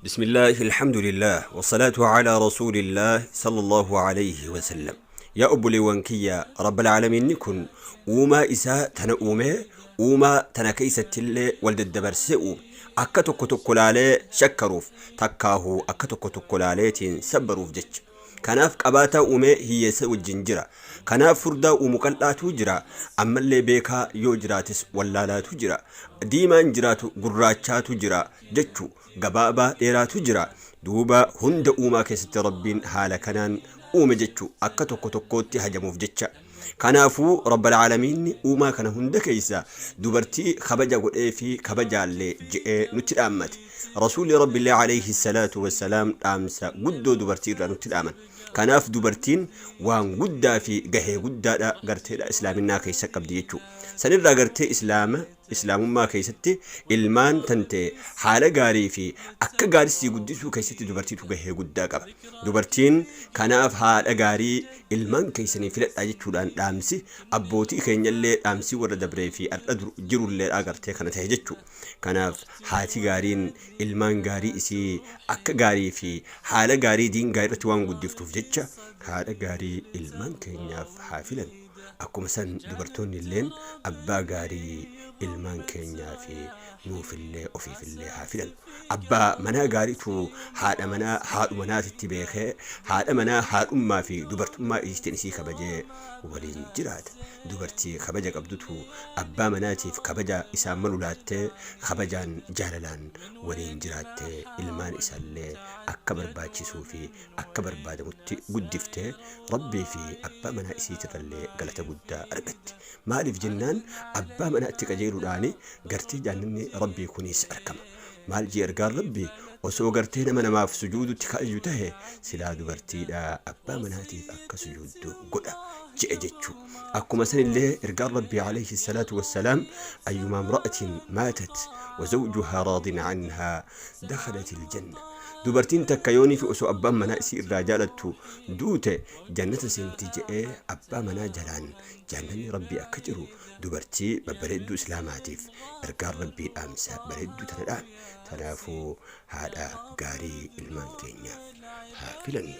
Bismillaahi alhamdulillaah wassalaatu alaa rasuulillaah sallallahu alayhi wasallam. Yaa obboleewwan kiyya, Rabbal Aalamiinni kun uumaa isaa tana uumee, uumaa tana keeysattillee wal daddabarsee uume. Akka tokko tokko laalee shakkaruuf, takkaahuu akka tokko tokko laaleetiin sabbaruuf jecha. Kanaaf qabaataa uumee hiyyeessa wajjin jira. Kanaaf furdaa uumu qal'aatuu jira. Ammallee beekaa yoo jiraates wallaalaatu jira. Diimaan jiraatu gurraachaatu jira jechu. Gabaabaa dheeraatu jira. Duuba hunda uumaa keessatti Rabbiin haala kanaan uume jechu, akka tokko tokkootti hajamuuf jecha. Kanaafuu Rabbal Aalamiinni uumaa kana hunda keessa dubartii kabaja godheefii kabajaallee je'ee nutti dhaammate. Rasuulli Rabbillee alayhi salaatu wassalaam dhaamsa guddoo dubartii irraa nutti dhaaman. Kanaaf dubartiin waan guddaa fi gahee guddaadha garteedha islaaminnaa keessa qabdi jechuu. Sanirraa gartee islaama Islaamummaa keessatti ilmaan tantee haala gaarii fi akka gaarii sii guddisuu keessatti dubartiitu gahee guddaa qaba. Dubartiin kanaaf haadha gaarii ilmaan keessanii filadhaa jechuudhaan dhaamsi abbootii keenyallee, dhaamsii warra dabree fi har'a jirulleedha gartee kana tahe jechuu. Kanaaf haati gaariin ilmaan gaarii isii akka gaarii fi haala gaarii diin gaarii irratti waan guddiftuuf jecha haadha gaarii ilmaan keenyaaf haa filannu. Akkuma san dubartoonnilleen abbaa gaarii ilmaan keenyaa fi nuufillee ofiifillee haa filannu. Abbaa manaa gaariitu haadha manaa haadhu manaatitti beekee haadha manaa haadhummaa fi dubartummaa isiitiin isii kabajee waliin jiraata. Dubartii kabaja qabdutu abbaa manaatiif kabaja isaan malu laattee kabajaan jaalalaan waliin jiraattee ilmaan isaallee akka barbaachisuu fi akka barbaadamutti guddiftee Rabbii fi abbaa manaa isiitirrallee galata guddaa argatti. Maaliif jennaan abbaa manaatti qajeeluudhaani gartee jaannanni Rabbii kuniis arkama. Maal jee ergaan Rabbii? Osoo gartee nama namaaf sujuudutti ka ajaju tahe silaa dubartiidha abbaa manaatiif akka sujuuddu godha je'e jechuu. Akkuma sanillee ergaan Rabbii alayhi salaatu wassalaam ayyumaa imra'atin maatat wa zawjuhaa raadin anhaa dakhalatil janna. Dubartiin takka yooniifi osoo abbaan manaa isii irraa jaalattu duute jannata seenti je'ee abbaa manaa jalaan jaannanni Rabbii akka jiru dubartii babbareedduu islaamaatiif ergaan Rabbii dhaamsa bareedduu tana dhaame. Tanaafuu haadha gaarii ilmaan keenyaaf haa filannu.